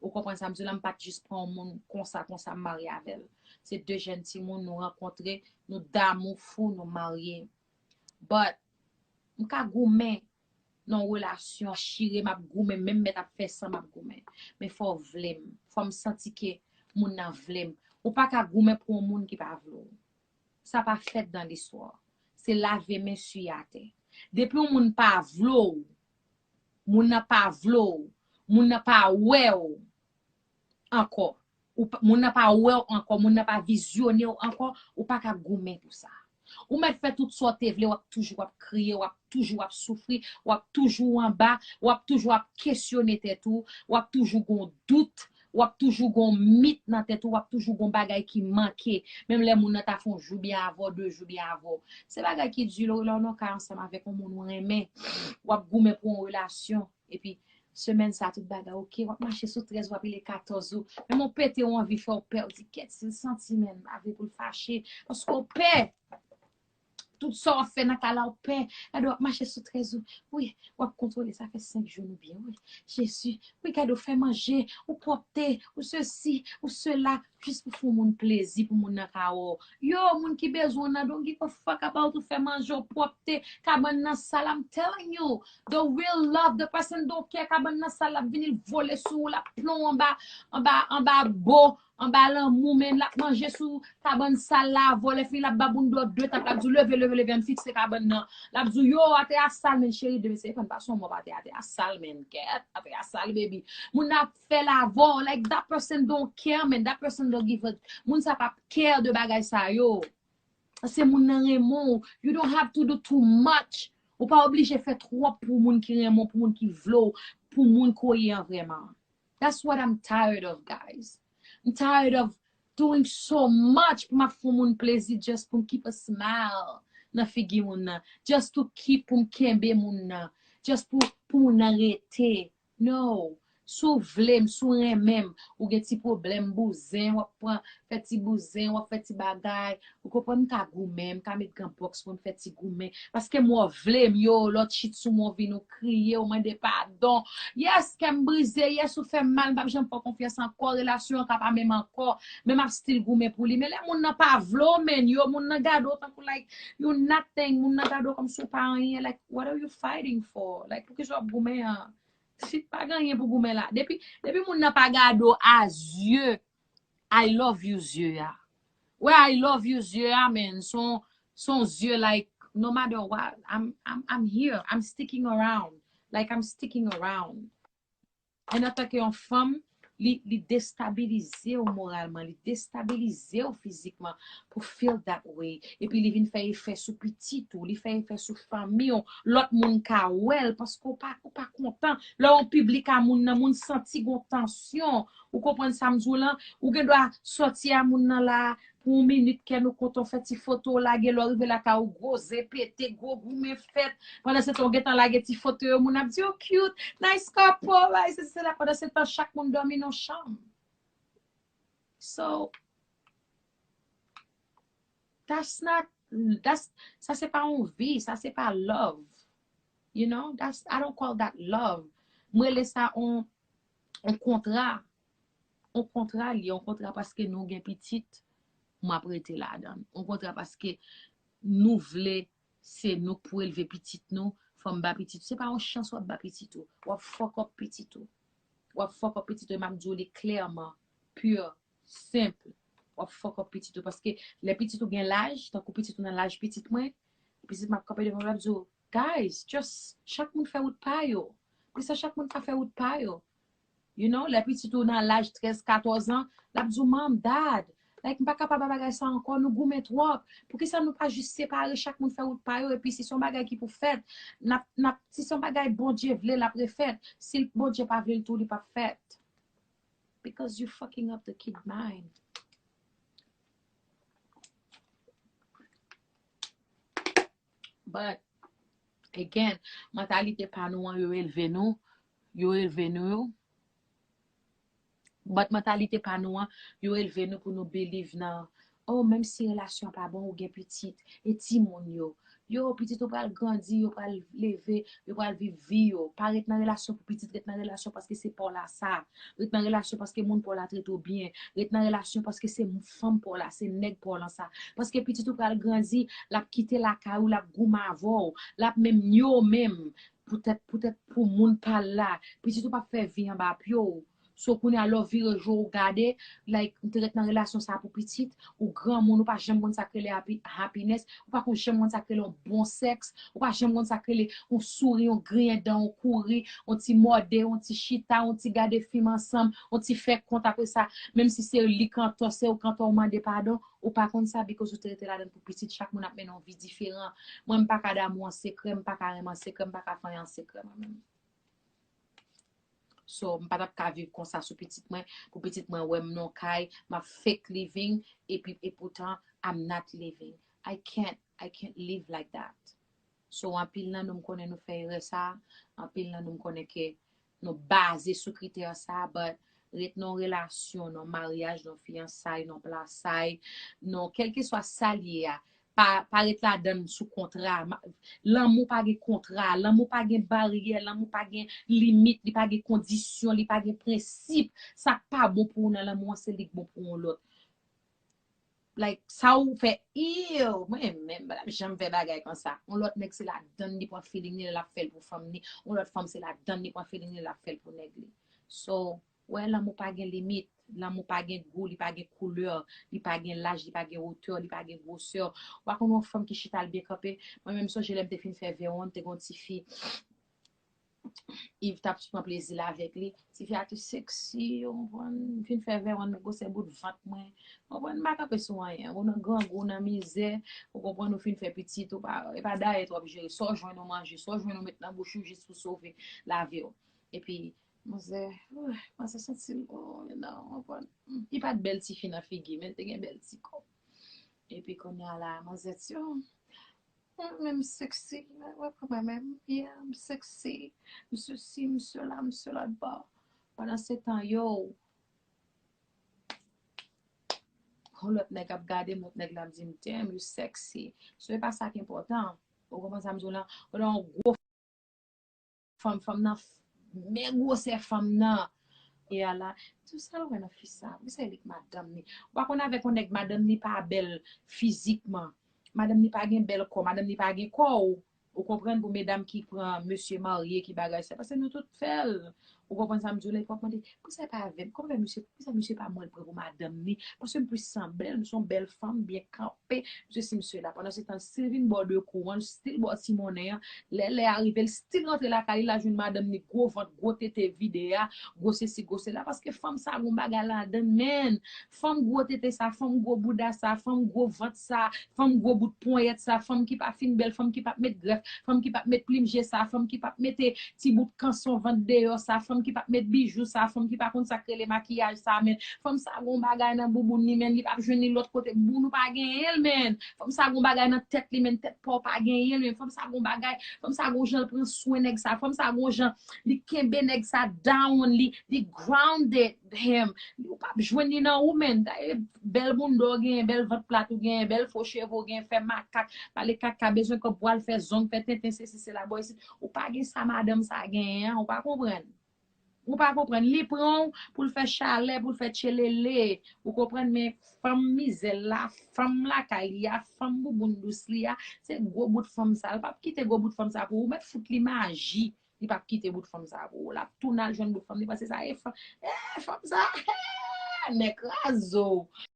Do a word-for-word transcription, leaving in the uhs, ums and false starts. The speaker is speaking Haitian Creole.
Ou konprann sa m di w la, m pa t jis pran yon moun konsa, konsa, m marye avè l. Se de jèn timoun, nou rankontre, nou damou fou, nou marye. But, m ka goumen nan yon relasyon, chire, m ap goumen, menm mèt ap fè san, m ap goumen. Men fò w vle m. Fò m santi ke moun nan vle m. Ou pa ka goumen pou yon moun ki pa vle w. Sa pa fèt dan listwa. Se lave men siye atè. Depi yon moun pa vle w, moun nan pa vle w, moun nan pa wè w ankò, ou pa- moun nan pa wè w ankò, moun nan pa vizyone w ankò, ou pa ka goumen pou sa. Ou mèt fè tout sa w te vle, w ap toujou ap kriye, w ap toujou ap soufri, w ap toujou anba, w ap toujou ap kesyone tèt ou, w ap toujou gon dout, w ap toujou gon mit nan tèt ou, w ap toujou gon bagay ki manke. Menm lè moun nan ta fè yon jou byen avè w, de jou byen avè w. Se bagay ki di lè w nan kay ansanm avèk yon moun ou renmen, w ap goumen pou yon relasyon, epi semèn sa tout bagay oke, w ap mache sou trèz, w ap rele katòz ou. Menm yon pete ou anvi fè w pè, ou di kèt si l santi menm, avè pou l fache, paske w pè. Tout sa w ap fè nan kay la, w pè. Gade w ap mache sou trèz ou. Wi, w ap kontwole sa fè senk jou nou byen, wi. Jezi, wi, gade w fè manje, ou pwòpte, ou sesi, ou sela, jis pou fè yon moun plezi, pou moun nan ka wè w. Yo, moun ki bezwen w nan, don't give a fuck about ou fè manje, ou pwòpte, kabann nan sal, I'm telling you, the real love, the person don't care, kabann nan sal, l ap vini, l vole sou ou, l ap plon anba, anba, anba bo, anba lanmou, men l ap manje sou kabann sal la, vole fini, l ap ba moun dlo de tap, l ap di w leve, leve, leve, ann fikse kabann nan. L ap di w yo, atè a sal, men cheri, demen se pa, pa son mòp atè, atè a sal, men kèt, atè a sal, baby. Moun nan ap fè l avè w, like, that person don't care, man, that person don't give a, moun sa pa care de bagay sa yo. Se moun nan renmen w, you don't have to do too much. Ou pa oblije fè twòp pou moun ki renmen w, pou moun ki vle w, pou moun koye an vrèman. That's what I'm tired of, guys. I'm tired of doing so much pou m ap fè moun plezi just pou m keep a smile nan figi moun nan. Just to keep pou m kenbe moun nan. Just pou, pou moun nan rete. No. Si w vle m, si w renmen m, ou gen ti pwoblèm bouzen, w ap pran, fè ti bouzen, w ap fè ti bagay. Ou konprann, m ka goumen, m ka met gran bòks pou m fè ti goumen. Paske m wè w vle m, yo, lòt chit sou mwen, w vin ou kriye, ou mande padon. Yes, kè m brize, yes, ou fè m mal, m p ap janm fè w konfyans ankò, relasyon an ka pa menm ankò, men m ap still goumen pou li. Men lè moun nan pa vle w, man, yo, moun nan gade w tankou, like, you nothing, moun nan gade w kòmsi w pa anyen, like, what are you fighting for? Like, poukisa w ap goumen an? Shit, pa gen anyen pou goumen la. Depi, depi moun nan pa gade w a zye, I love you zye a. Wè I love you zye a, man, son, son zye, like, no matter what, I'm, I'm, I'm here, I'm sticking around. Like, I'm sticking around. And antanke yon fanm, li, li destabilize w moralman, li destabilize w fizikman pou feel that way. Epi li vin fè efè sou pitit ou, li fè efè sou fanmi w. Lòt moun ka wè l paske w pa, ou pa kontan. Lè w an piblik a moun nan, moun santi gon tansyon. Ou konprann sa m di w lan? Ou gen dwa sòti a moun nan la, pou yon minit, kè nou kontan, w fè ti foto, w lage, lè w rive lakay ou, gwo zen pete, gwo goumen fèt. Pandan se tan, w gentan lage ti foto yo, moun ap di, oh, cute, nice couple, ay, se, se la. Pandan se tan, chak moun dòmi nan chanm. So, that's not, that's, sa se pa yon vi, sa se pa love. You know, that's, I don't call that love. Mwen rele sa on, on kontra. On kontra li, on kontra paske nou gen pitit, mwen ap rete ladan. On kontra paske nou vle, se nou k pou elve pitit nou, fò m ba pitit ou. Se pa yon chans w ap ba pitit ou. W ap fuck up pitit ou. W ap fuck up pitit ou, e m ap di w li klèman, pure, senp. W ap fuck up pitit ou. Paske lè pitit ou gen laj, tankou pitit ou nan laj pitit mwen, pitit m ap kanpe devan w, l ap di w, guys, just, chak moun fè wout pa yo. Poukisa chak moun pa fè wout pa yo? You know, lè pitit ou nan laj trèz, katòz an, l ap di w, mom, dad, like, m pa kapab a bagay sa ankò, nou goumen twòp. Poukisa nou pa jis separe, chak moun fè wout pa yo, epi si se yon bagay ki pou fèt, n ap, n ap, si se yon bagay Bondye vle, l ap refèt. Si Bondye pa vle l tou, li p ap fèt. Because you fucking up the kid mind. But, again, mantalite pa nou an, yo elve nou, yo elve nou, but mantalite pa nou an, yo elve nou pou nou believe nan, oh, menm si relasyon an pa bon, ou gen pitit, e timoun yo, yo, pitit ou pral grandi, yo pral leve, yo pral viv vi yo. Pa ret nan relasyon pou pitit, ret nan relasyon paske se pa w la sa. Ret nan relasyon paske moun pa w la trete w byen. Ret nan relasyon paske se fanm pa w la, se nèg pa w lan sa. Paske pitit ou pral grandi, l ap kite lakay ou, l ap goumen avè w, l ap menm nyo menm. Poutèt, poutèt pou moun pa l la, pitit ou p ap fè vi anba pye w. So kounye a lè w vire je w gade, like, ou te ret nan relasyon sa pou pitit, ou granmoun, ou pa janm konn sa k rele happiness, ou pa konn janm konn sa k rele yon bon sèks, ou pa janm konn sa k rele yon souri, yon griyen dan, yon kouri, yon ti mòde, yon ti chita, yon ti gade fim ansanm, yon ti fè kont apre sa, menm si se li k antò, se ou k antò, ou mande padon, ou pa konn sa, because ou te rete ladan pou pitit, chak moun ap mennen yon vi diferan. Mwen, m pa ka damou an sekrè, m pa ka renmen an sekrè, m pa ka fè anyen an sekrè, mwen menm. So, m pa t ap ka viv konsa sou pitit mwen, pou pitit mwen wè m nan kay, m ap fake living, epi, epoutan, I'm not living. I can't, I can't live like that. So, anpil nan nou m konnen nou fè erè sa, anpil nan nou m konnen ke nou baze sou kritè sa, but ret nan relasyon, nan maryaj, nan fiyansay, nan plasay, nan kèlkeswa sa l ye a, pa, pa ret ladann sou kontra. Lanmou pa gen kontra, lanmou pa gen baryè, lanmou pa gen limit, li pa gen kondisyon, li pa gen prensip. Sa k pa bon pou ou nan lanmou an, se li k bon pou yon lòt. Like, sa ou fè, ew, mwen menm, m pa janm fè bagay konsa. Yon lòt nèg se ladann li pran feeling li, l ap fè l pou fanm li. Yon lòt fanm se ladann li pran feeling li, l ap fè l pou nèg li. So, wè, lanmou pa gen limit, lanmou pa gen gou, li pa gen koulè, li pa gen laj, li pa gen wotè, li pa gen gwosè. Ou pa konn yon fanm ki chita l byen kanpe. Mwen menm sonje lè m te fin fè vewon, te gen yon ti fi, Yves t ap pran plezi l avèk li. Ti fi a te sexy, ou konprann, m fin fè vewon, men gwosè bout vant mwen. Ou konprann, m pa kanpe sou anyen. Ou nan grangou, ou nan mizè, ou konprann, ou fin fè pitit, ou pa, e pa dayè twòp jere. Sa w jwenn ou manje, sa w jwenn ou met nan bouch ou jis pou sove lavi w. Epi, manzè, manzè santi l, oh, non, ou konprann. Li pa t bèl tifi nan figi, men l te gen bèl ti kò. Epi kounye a la, manzè di, oh, mwen menm sexy, mwen, mwen, mwen menm, yeah, m sexy, m sesi, m sela, m selòtbò. Pandan se tan, yo, yon lòt nèg ap gade m, lòt nèg la ap di m, damn, you sexy. So, e pa sa k enpòtan. Ou konprann sa m di w lan? Ou nan yon gwo fanm, fanm nan, men gwosè fanm nan. E a la, tou sa l wè nan fi sa, wi, se li k madanm ni. Ou pa konn avèk yon nèg madanm ni pa bèl fizikman. Madanm ni pa gen bèl kò, madanm ni pa gen kò w. Ou konprann, pou medam ki pran mesye marye, ki bagay sa, paske nou tout fè l. Ou konprann sa m di w la, epi w ap mande, poukisa e pa avè m? Kòman fè misye, poukisa misye pa mwen l pran pou madanm ni? Paske m plis san bèl, m se yon bèl fanm, byen kanpe, sesi, m sela. Pandan se tan, si l vin ba w de kou an, l still ba w ti monnen an, lè lè a rive, l still rantre lakay li, l al jwenn madanm ni gwo vant, gwo tete vide a, gwo sesi, gwo sela, paske fanm sa gon bagay ladann, man. Fanm gwo tete sa, fanm gwo bouda sa, fanm gwo vant sa, fanm gwo bout ponyèt sa, fanm ki pa fin bèl, fanm ki p ap met grèf, fanm ki p ap met plim je sa, fanm ki p ap mete ti bout kanson vant deyò sa, fanm ki p ap met bijou sa, fanm ki pa konn sa k rele makiyaj sa, men fanm sa gon bagay nan bouboun li, men li p ap jwenn li lòt kote, bouboun ou pa genyen l, men fanm sa gon bagay nan tèt li, men tèt pa w pa genyen l, men fanm sa gon bagay, fanm sa gon jan l pran swen nèg sa, fanm sa gon jan li kenbe nèg sa down, li, li grounded him. Ou p ap jwenn li nan ou, men. Dayè, bèl bounda w genyen, bèl vant plat ou genyen, bèl fo cheve w genyen, fè makak, pale kaka, bezwen kòb pou al fè zong, fè tenten, sesi, sela, bò isit. Ou pa gen sa madanm sa genyen an, ou pa konprann. Ou pa konprann. Li pran w pou l fè chalè, pou l fè tchelele. Ou konprann, men fanm mizè l la, fanm lakay li a, fanm bouboun dous li a, se gwo bout fanm sa. L p ap kite gwo bout fanm sa pou ou. Ou mèt fout li maji. Li p ap kite bout fanm sa pou ou. L ap tounen al jwenn bout fanm li, paske sa e fanm, eh, fanm sa, eh, nèg kraze w.